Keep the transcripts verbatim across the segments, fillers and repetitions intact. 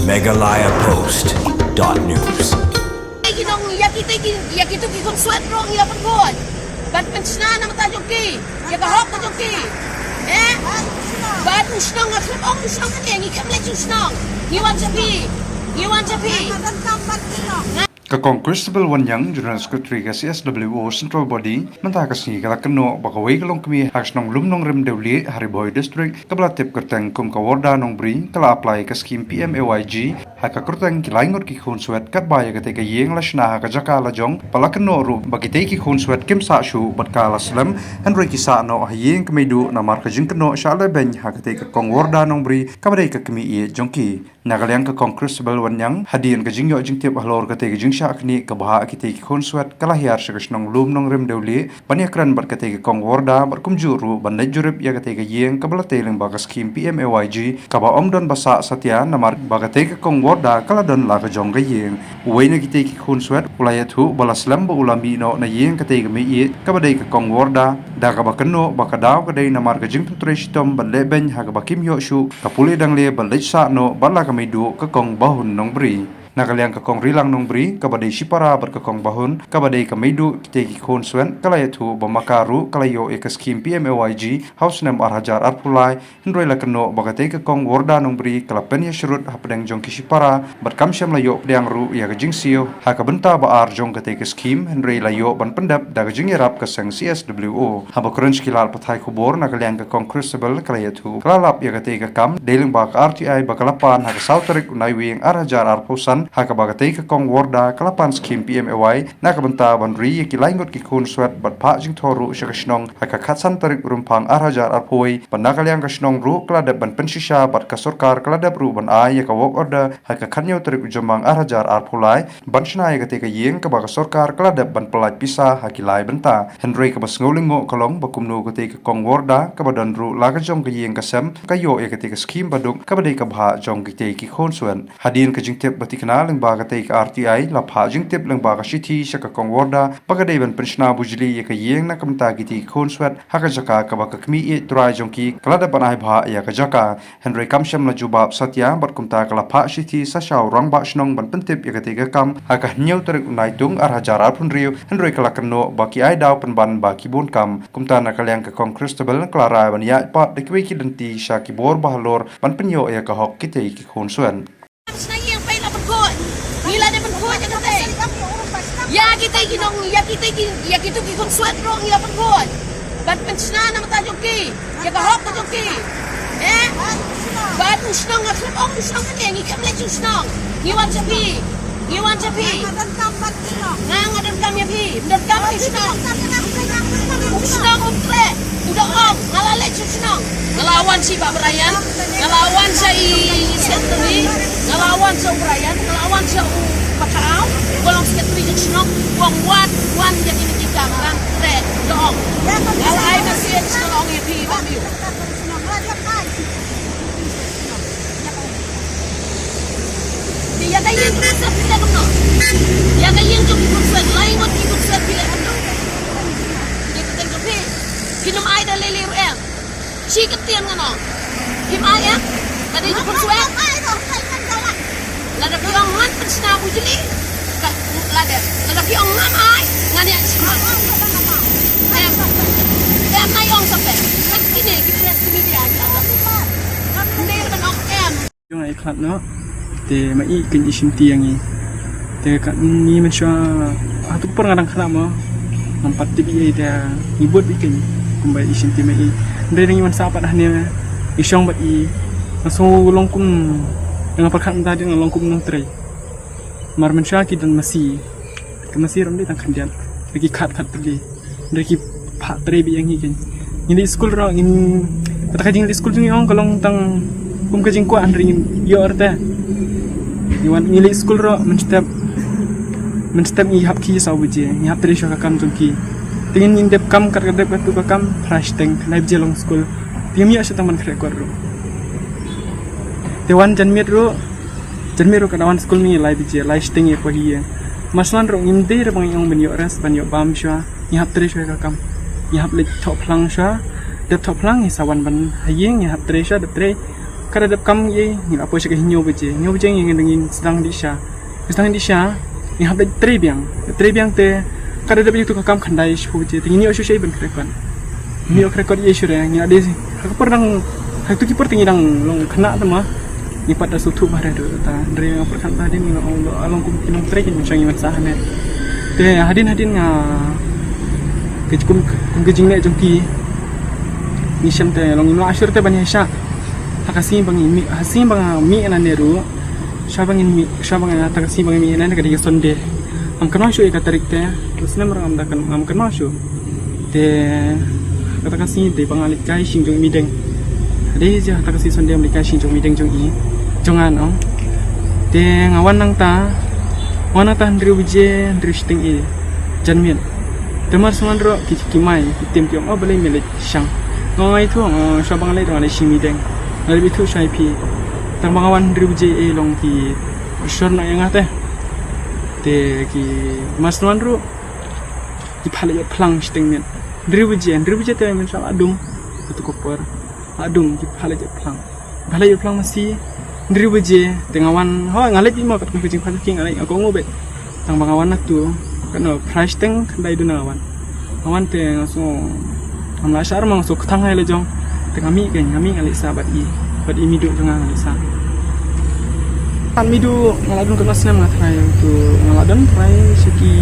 Meghalaya Post dot news. Ki nong ïa kita ki, ïa kita ki khun swet ruh ngi la pynkut. Ban pynshna na bynta jong ki, ïa ka hok ka jong ki. Eh? Ban u shnong, nga khlem ong u shnong kane, ngi khlem leit u shnong. Ngi wan sha phi. Ngi wan sha phi. Ka Kong Christabel Wanniang, General Secretary ka C S W O Central Body, mynta ka sngi ka la kynnoh ba kawei ka longkmie ha ka shnong Lumnongrim Dewlieh ha Ri Bhoi District, kaba la tip kyrteng kum ka Warda Nongbri, ka la apply ka skhim P M A Y G ha ka kyrteng ki lai ngut ki khun swet, katba ïa katei ka ïing la shna ha ka jaka lajong, ba la kynnoh ruh ba kitei ki khun swet kim sah shuh bad ka la slem, hynrei ki sah noh ha ïing ka meiduh namar ka jingkynnoh shah lehbeiñ ha katei ka Kong Warda Nongbri, kaba dei ka kmie ïeit jong ki. Na ka liang ka Kong Christabel Wanniang, hadien ka jingïoh jingtip halor katei ka jingshah khnieh kaba hap kitei ki khun swet, ka la hiar sha ka shnong Lumnongrim Dewlieh ban ïakren bad katei ka Kong Warda bad kumjuh ruh ban leit jurip ïa katei ka ïing kaba la tei lyngba ka skhim P M A Y G, kaba ym don ba sah satia namar ba katei ka Kong Warda ka la don la ka jong ka ïing. Uwei na kitei ki khun swet u la ïathuh ba la slem ba u la mih noh na ïing katei ka kmie ïeit, kaba dei ka Kong Warda, da kaba kynnoh ba ka daw ka dei namar ka jingpyntrei shitom bad lehbeiñ ha kaba kim ïoh shuh ka pule dangle bad leit sah noh bad la ka meiduh ka Kong Bahun Nongbri. Na ka liang ka Kong Rilang Nongbri, kaba dei shipara bad ka Kong Bahun, kaba dei ka meiduh kitei ki khun swet, ka la ïathuh ba ma ka ruh ka la ïoh ïa ka skhim P M A Y G ha u snem ar hajar arphew lai, hynrei la kynnoh ba katei ka Kong Warda Nongbri ka la pynïashrut hapdeng jong ki shipara bad kam shym la ïoh pdiang ruh ïa ka jingsiew ha ka bynta ba ar jong katei ka skhim, hynrei la ïoh ban pyndep da ka jingïarap ka seng C S W O. Haba kren sha ki lad pathai khubor, na ka liang ka Kong Christabel ka la ïathuh ka la lap ïa katei ka kam dei lyngba ka R T I ba ka la pan ha ka saw tarik u Naiwieng ar hajar arphew san, ha kaba katei ka Kong Warda ka la pan skhim P M A Y na ka bynta ban ri ïa ki lai ngut ki khun swet bad phah jingthoh ruh sha ka shnong ha ka khatsan tarik u Rymphang ar hajar arphew wei, bad na ka liang ka shnong ruh ka la dep ban pynshisha bad ka sorkar ka la dep ruh ban ai ïa ka work order ha ka khathynñiew tarik u Jymmang ar hajar arphew lai ban shna ïa katei ka ïing kaba ka sorkar ka la dep ban pyllait pisa ha ki lai bynta. Hynrei kaba sngew lyngngoh ka long ba kumno katei ka Kong Warda kaba don ruh la ka jong ka ïing ka sem ka ïoh ïa katei ka skhim baduk kaba dei ka bhah jong kitei ki khun swet. Hadien ka jingtip ba thikna lyngba katei ka R T I, la phah jingtip lyngba ka shithi sha ka Kong Warda ba ka dei ban pynshna bujli ïa ka ïing na ka bynta kitei ki khun swet ha ka jaka kaba ka kmie ïeit trai jong ki ka la dep ban ai bhah ïa ka jaka. Hynrei kam shym la jubab satia bad kumta ka la phah shithi sha u rangbah shnong ban pyntip ïa katei ka kam ha ka hynñiew tarik u Naitung ar hajar arphew hynriew, hynrei ka la kynnoh ba ki ai daw pynban ba ki bun kam. Kumta na ka liang ka Kong Christabel ka la rai ban ïaid pat da kiwei ki lynti sha ki bor ba halor ban pynïoh ïa ka hok kitei ki khun swet. Sna ïing peit la pynkut. Ngi la dep pynkut ïa katei. Ïa kitei ki nong, ïa kitei ki, ïa kitei ki khun swet ruh ngi la pynkut. Ban pynshna na bynta jong ki. Ïa ka hok ka jong ki. Eh? Ban u shnong, nga khlem ong u shnong kane, ngi khlem leit sha u shnong. Ngi wan sha phi. Ngi wan sha phi. Nga nga donkam ïa phi. Donkam ïa u shnong. U shnong um treh. U da ong nga la leit sha u shnong. Nga la wan sha i Bah Brian. Nga la wan sha i secretary. Nga la wan sha u Brian. Nga la wan sha u Bah Kaaw. Ba long secretary jong u shnong. Wan wan wan ïa kine ki kam. Nga treh. U da ong. Nga la ai message, nga la ong ïa phi Bah Miu. Ïa ka ïing jong ki khun swet phi leh kumno? Ïa ka ïing jong ki khun swet, lai ngut ki khun swet phi leh kumno? Ïa ka teng jong phi. Phin ym ai da lei lei ruh em. Shi kyntien ngan ong. Phim ai em. Ka dei jong ki khun swet. Lada phi ong ngan pynshna bujli. Ka, lada, lada phi ong ngam ai, ngan ïa shna. Em. Em, nai ong sampe. Kat kine ki press media ki la. Ngan ong em. Jong ai khlad noh. Te ma i kin i shim ti ïa ngi. Te ka ngi mynshuwa ha tu por nga dang khlad mo. Ngan pat tip i te ngi bud i kin kumba i shim ti ma i. Ndei ngi wan sa pat hangne i shong bad i. Nga sngew long kum nga pyrkhat mynta dei nga long kum nongtrei. Mar mynshuwa ki don masi. Ka masi ram dei tang khyndiat. Ki khat khat pyrdi. Hynrei ki phah trei beit ïa ngi kein. Ngi leit skul ruh ngim, kata ka jingleit skul jong ngi ong ka long tang kum ka jingkwah hynrei ngim ïoh arta. Ngi wan ngi leit skul ruh mynstep, mynstep ngi hap khie saw baje, ngi hap trei shuwa ka kam jong ki. Te ngin ngin dep kam kat ka dep katu ka kam phra shiteng, khyndai baje long skul. Te ngim ïoh shuh tang ban khreh kot ruh. Te wan janmiet ruh, janmiet ruh ka da wan skul ngi lai baje, lai shiteng ïa poi ïa. Mar shuwa ruh ngim dei ruh ba ngi ong ban ïoh rest, ban ïoh bam shuwa. Ngi hap trei shuwa ka kam. Ngi hap leit thoh phlang shuwa. Dep thoh phlang ngi sa wan ban ha ïing ngi hap trei shuwa, dep trei. Ka da dep kam ïa ngi la poi sha ka hynñiew baje. Hynñiew baje ngi ngin dang ngin sdang dih sha. Sdang dih sha. Ngi hap da trei biang. Trei biang te ka da dep ïa tu ka kam khyndai shiphew baje. Te ngi ïoh shuh shuh ban khreh kot. Ngi ïoh khreh kot ïa shuh re ngi la dei. Ha ka por dang ha tu ki por te ngi dang long khynnah te ma. Ngi pat da shu thuh ba re tu ta. Dre nga por khan ta dei ngi long long kum ki nongtrei ki nongshong ngi ban sah hangne. Te hadien hadien nga ka kum kum ka jingleh jong ki. Ngi shem te long ngi la shuh te ban ïa sha. Ha ka sngi ba ngi mih, ha sngi ba nga mih na ne ruh. Sha ba ngin mih, sha ba nga ha ka sngi ba ngi mih na ne ka dei ka Sunday. Ngam kynmaw shuh ïa ka tarik te. Ka snem ruh ngam da kyn, ngam kynmaw shuh. Te kata ka sngi dei ba nga leit kai shing jong i Mideng. Dei je kata ka sngi Sunday ngam leit kai shing jong i Mideng jong i. Jong nga no. Te nga wan nangta. Wan nangta hynriew baje, hynriew shiteng i. Janmiet. Te mar sngewbha ruh ki ki mai, ki tim ki ong, "Oh, balei me leit shang?" Nga ong, "Ai thu, nga shuwa ba nga leit, nga leit shim i Deng. Nga leit bithu shai phi." Tang ba nga wan hynriew baje e long ki shor na ïa nga te. Te ki mas wan ruh. Ki pha leit phlang shiteng miet. Hynriew baje, hynriew baje te men shang adum. Katu ko por. Adum ki pha leit phlang. Ba la ïoh phlang masi hynriew baje te nga wan, ho, nga leit bima katkum ka jingpha jingkhih nga leit, nga kohnguh beit. Tang ba nga wan natu, kano, phra shiteng khyndai duna nga wan. Nga wan te nga sngew, ngam lah shah ma nga sngew kthang hai la jong. Te nga mih kein, nga mih nga leit sah bad i, bad i Midu jong nga nga leit sah. Kan Midu nga la don katno snem nga trai tu, nga la don trai sha ki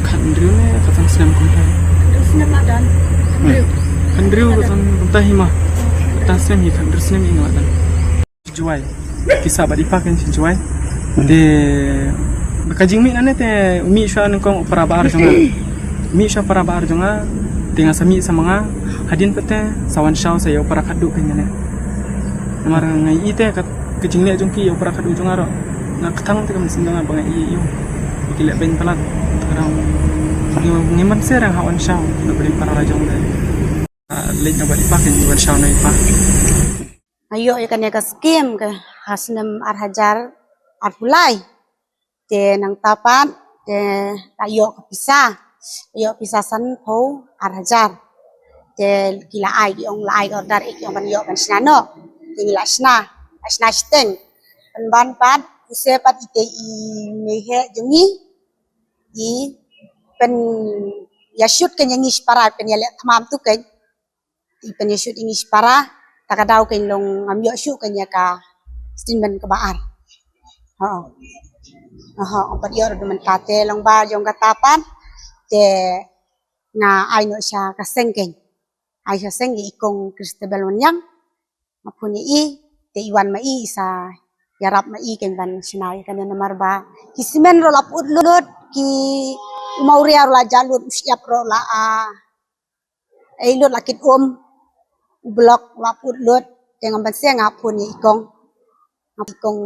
khathynriew ne khatsan snem kumta. Hynriew snem la don. Hynriew. Hynriew khatsan kumta hi ma. Khatsan snem hi, khathynriew snem hi nga la don. Jwai. Ki sah bad i pa kein sha Jwai. Te ba ka jingmih nane te mih shuwa nyngkong u para ba ar jong nga. Mih shuwa para ba ar jong nga. Te nga sa mih sa ma nga. Hadien pat te sa wan shaw sa ïa u para khatduh kein nane. Namar nga ïohi te ka, ka jingleh jong ki ïa u para khatduh jong nga ruh. Nga kthang te ka mynsiem jong nga ba nga ïohi ïa u. Ki leh beiñ palat. Ka dang ngi, ngi man se rang ha wan shaw na bri para la jong de. Ah, leit na bad i pa kein wan shaw na i pa. Nga ïoh ïa kane ka skim ka ha snem ar hajar arphew lai. Te nangta pat te la ïoh ka pisa. La ïoh pisa sanphew ar hajar. Te ki la ai, ki ong la ai order, ki ong ban ïoh ban shna noh. Te ngi la shna, la shna shiteng. Pynban pat u se pat i te i mei heh jong ngi. I pynïashut kein ïa ngi shipara, pynïaleh tmam tu kein. I pynïashut ïa ngi shipara, ta ka daw kein long ngam ïoh shuh kein ïa ka statement kaba ar. Ho. Ho, pat ïoh ruh mynta te long ba jong kata pat te nga ai noh sha ka seng kein. Ai sha seng ïa i kong Christabel Wanniang. Nga phone ïa i te i wan ma i, i sa ïarap ma i kein ban shna ïa kane namar ba ki simen ruh la put lut, ki u mawria ruh la jah lut, u shyiap ruh la, ah, ei lut la kit um, u block la put lut, te ngam ban seng nga phone ïa i kong. Nga i kong,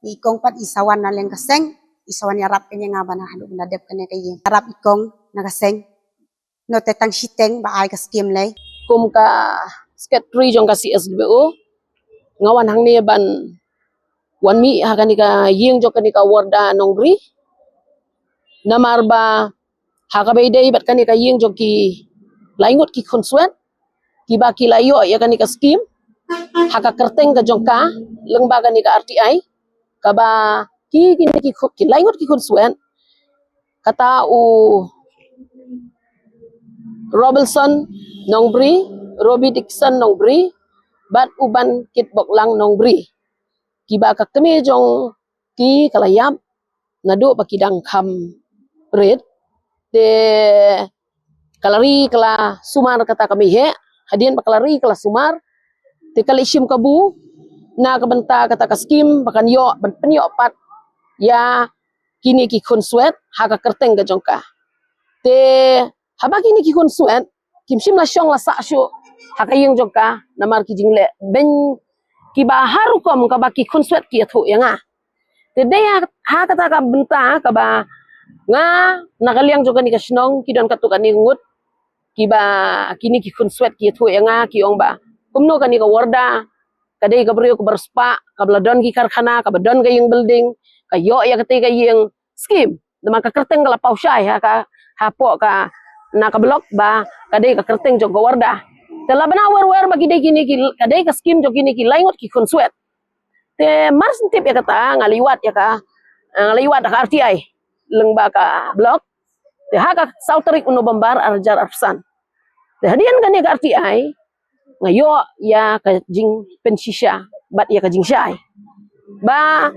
i kong pat i sa wan na leng ka seng, i sa wan ïarap kein ïa nga ban haduh ban da dep kane ka ïing. Ïarap i kong na ka seng. Noh te tang shiteng ba ai ka skim lei. Kum ka secretary jong ka C S D B O, nga wan hangne ban wan mih ha kane ka ïing jong kane ka warda Nongbri. Namar ba ha kaba ïadei bad kane ka ïing jong ki laingut ki khunswet kiba ki la ïoh ïa kane ka skim ha ka kyrteng ka jong ka lyngba kane ka R T I, kaba ki, kine ki khu-, ki laingut ki khunswet, kata u Robinson Nongbri, Robbie Dixon Nongbri, bad u Ban Kitboklang Nongbri. Kiba ka kmie jong ki ka la ïap naduh ba ki dang kham rit. Te ka la ri ka la sumar kata ka mei heh, hadien ba ka la ri ka la sumar, te ka leit shim kabu na ka bynta kata ka skim ba kan ïoh ban pynïoh pat ïa kine ki khunswet ha ka kyrteng ka jong ka. Te haba kine ki khunswet kim shym la shong la sah shuh ha ka ïing jong ka namar ki jingleh beiñ kiba ha rukom kaba ki khunswet ki ïathuh ïa nga. Te dei ha, ha kata ka bynta kaba nga na ka liang jong kane ka shnong ki don katto katne ngut kiba kine ki khunswet ki ïathuh ïa nga, ki ong ba kumno kane ka warda ka dei ka briew kaba riewspah, kaba la don ki karkhana, kaba don ka ïing building, ka ïoh ïa katei ka ïing skim. Namar ka kyrteng ka la paw shai ha ka, hapoh ka, na ka block ba ka dei ka kyrteng jong ka warda. Te la bna wer wer ba ki dei kine ki, ka dei ka skim jong kine ki lai ngut ki khun swet. Te mar shen tip ïa kata nga la ïwat ïa ka, eh, nga la ïwat da ka R T I lyngba ka block. Te ha ka saw tarik u November ar hajar arphew san. Te hadien kane ka R T I nga ïoh ïa ka jingpynshisha bad ïa ka jingshai ba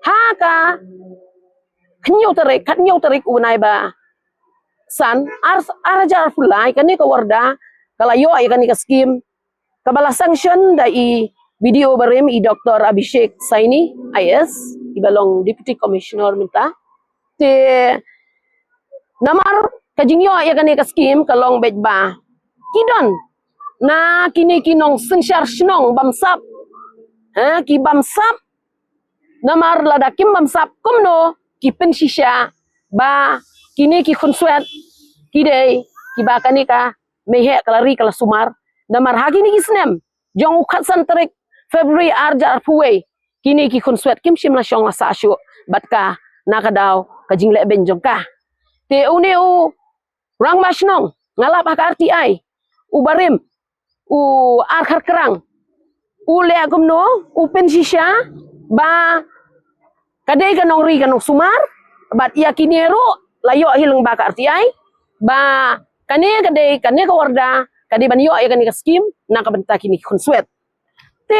ha ka hynñiew tarik, ka hynñiew tarik u bnai ba san, ar, ar hajar arphew lai, kane ka warda ka la ïoh ïa kane ka skim kaba la sanction da i B D O barim, i Doctor Abhishek Saini, I A S, iba long Deputy Commissioner mynta. Te namar ka jingïoh ïa kane ka skim ka long beit ba ki don na kine ki nongsynshar shnong bamsap, ha, ki bamsap. Namar lada kim bamsap kumno ki pynshisha ba kine ki khun swet ki dei kiba kane ka mei heh ka la ri ka la sumar. Namar ha kine ki snem jong u khatsan tarik February ar hajar arphew wei, kine ki khun swet kim shym la shong la sah shuh bad ka, na ka daw ka jingleh beiñ jong ka. Te une u rangbah shnong, nga lap ha ka R T I, u barim, u Arkharkrang, u leh kumno, u pynshisha ba ka dei ka nongri ka nongsumar, bad ïa kine ruh la ïoh hi lyngba ka R T I ba kane ka dei, kane ka warda ka dei ban ïoh ïa kane ka skim na ka bynta kine ki khun swet. Te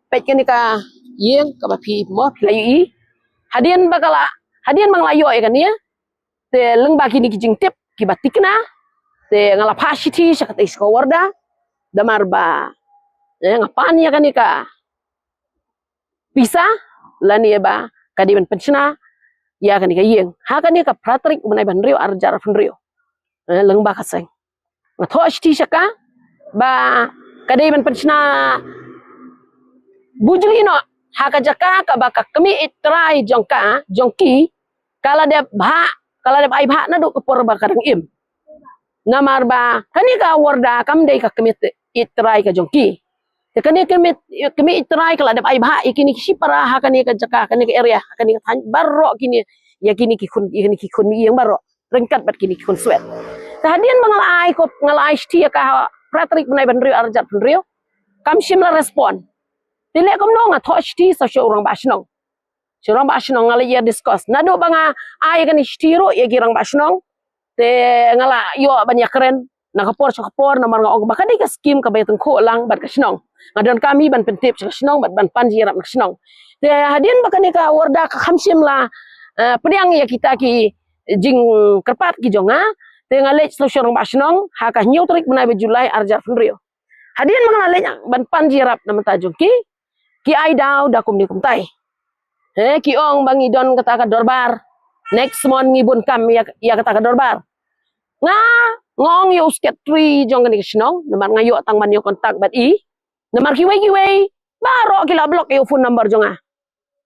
peit kane ka ïing kaba phi mo phi la ïohi. Hadien ba ka la, hadien ba nga la ïoh ïa kane, te lyngba kine ki jingtip kiba thikna, te nga la phah shithi sha katei sha ka warda, namar ba, eh, nga pan ïa kane ka pisa lane ba ka dei ban pynshna ïa kane ka ïing ha kane ka phra tarik u bnai ba hynriew ar hajar arphew hynriew, eh, lyngba ka seng. Nga thoh shithi sha ka ba ka dei ban pynshna bujli noh ha ka jaka kaba ka kmie ïeit trai jong ka, jong ki, ka la dep bhah, ka la dep ai bhah naduh ka por ba ka dang im. Namar ba kane ka warda kam dei ka kmie ïeit trai ka jong ki. Te kane ka kmie, kmie ïeit trai ka la dep ai bhah ïa kine ki shipara ha kane ka jaka, kane ka area, ha kane ka thaiñ baroh kine, ïa kine ki khun, ïa kine ki khun ïing baroh ryngkat bad kine ki khun swet. Te hadien ba nga la ai kop, nga la ai shithi ïa ka ha phra tarik bnai ba hynriew ar hajar arphew hynriew, kam shym la respond. Te leh kumno, nga thoh shithi sa sha u rangbah shnong. Sha u rangbah shnong nga la ïa discuss. Naduh ba nga ai kane ka shithi ruh ïa ki rangbah shnong, te nga la ïoh ban ïakren na ka por sha ka por, namar nga ong ba ka dei ka skim kaba ïatyngkhuh lang bad ka shnong. Nga donkam hi ban pyntip sha ka shnong bad ban pan jingïarap na ka shnong. Te hadien ba kane ka warda ka kham shym la, eh, pdiang ïa kita ki jingkyrpad ki jong nga, te nga leit sha u rangbah shnong ha ka hynñiew tarik bnai ba July ar hajar arphew hynriew. Hadien ba nga la leit ban pan jingïarap na bynta jong ki, ki ai daw da kumne kumtai. He, ki ong ba ngi don kata ka dorbar. Next month ngi bun kam ïa, ïa kata ka dorbar. Nga, nga ong ïa u secretary jong kane ka shnong, namar nga ïoh tang ban ïoh contact bad i. Namar kiwei kiwei baroh ki la block ïa u phone number jong nga.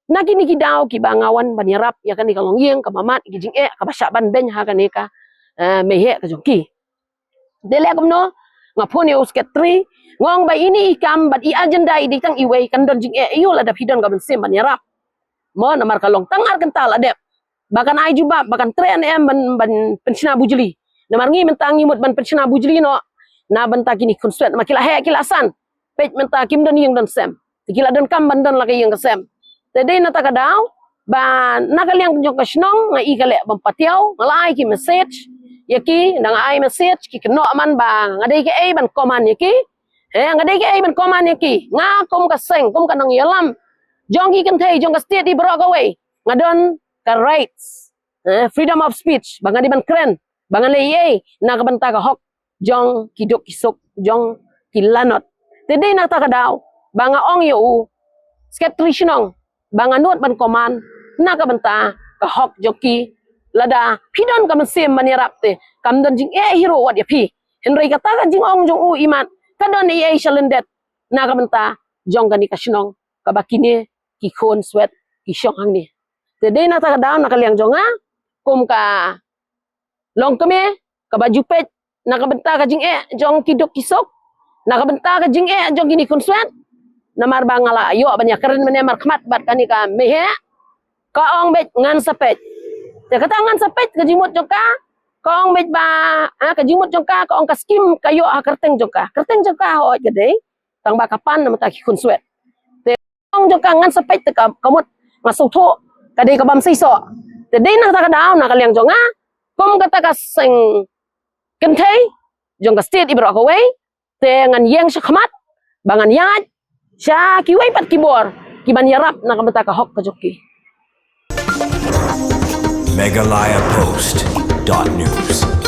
Na kine ki daw kiba nga wan ban ïarap ïa kane ka longïing kaba mad, ki jingeh kaba shah ban beiñ ha kane ka, eh, mei heh ka jong ki. Te leh kumno, nga phone ïa u secretary, nga ong ba ine i kam bad i agenda i dei tang iwei, kan don jingeh aïu lada phi don ka mynsiem ban ïarap. Mo, namar ka long tang ar kynta la dep ba kan ai jubab, ba kan treh ne em ban, ban pynshna bujli. Namar ngi mynta ngi mut ban pynshna bujli noh na bynta kine ki khun swet, namar ki la heh ki la san. Peit mynta kim don ïing don sem. Te ki la donkam ban don la ka ïing ka sem. Te dei na kata ka daw ba na ka liang jong ka shnong nga i ka leh bym patiaw, nga la ai ki message ïa ki, da nga ai message ki kynnoh man ba nga dei kaei ban comment ïa ki. He, nga dei kaei ban comment ïa ki. Nga kum ka seng, kum ka nongïalam jong ki kynthei jong ka state hi baroh kawei, nga don ka rights, eh, freedom of speech, ba nga dei ban kren, ba ngan leh ei ei na ka bynta ka hok jong ki duk ki suk, jong ki lanot. Te dei na kata ka daw ba nga ong ïa u secretary shnong ba nga nud ban comment na ka bynta ka hok jong ki. Lada phi don ka mynsiem ban ïarap te kam don jingeh hi ruh wat ïa phi. Hynrei kata ka jingong jong u imat ka don ei ei shalyndet na ka bynta jong kane ka shnong kaba kine ki khun swet ki shong hangne. Te dei na kata ka daw na ka liang jong nga kum ka longkmie kaba ju peit na ka bynta ka jingeh jong ki duk ki suk, na ka bynta ka jingeh jong kine ki khun swet. Namar ba nga la ïoh ban ïakren mynne markhmat bad kane ka mei heh, ka ong beit ngan sa peit. Te kata ngan sa peit ka jingmut jong ka, Ka ong beit ba, ah, ka jingmut jong ka, ka ong ka skim ka ïoh ha kyrteng jong ka. Kyrteng jong ka hooid ka dei tang ba ka pan na mynta ki khunswet. Te ong jong ka ngan sa peit te ka, ka mut nga sngewthuh ka dei ka bym seisoh. Te dei na kata ka daw na ka liang jong nga, kum kata ka seng kynthei jong ka state i baroh kawei, te ngan ïeng sha khmat ba ngan ïaid sha kiwei pat ki bor ki ban ïarap na ka bynta ka hok ka jong ki. Meghalaya Post dot news.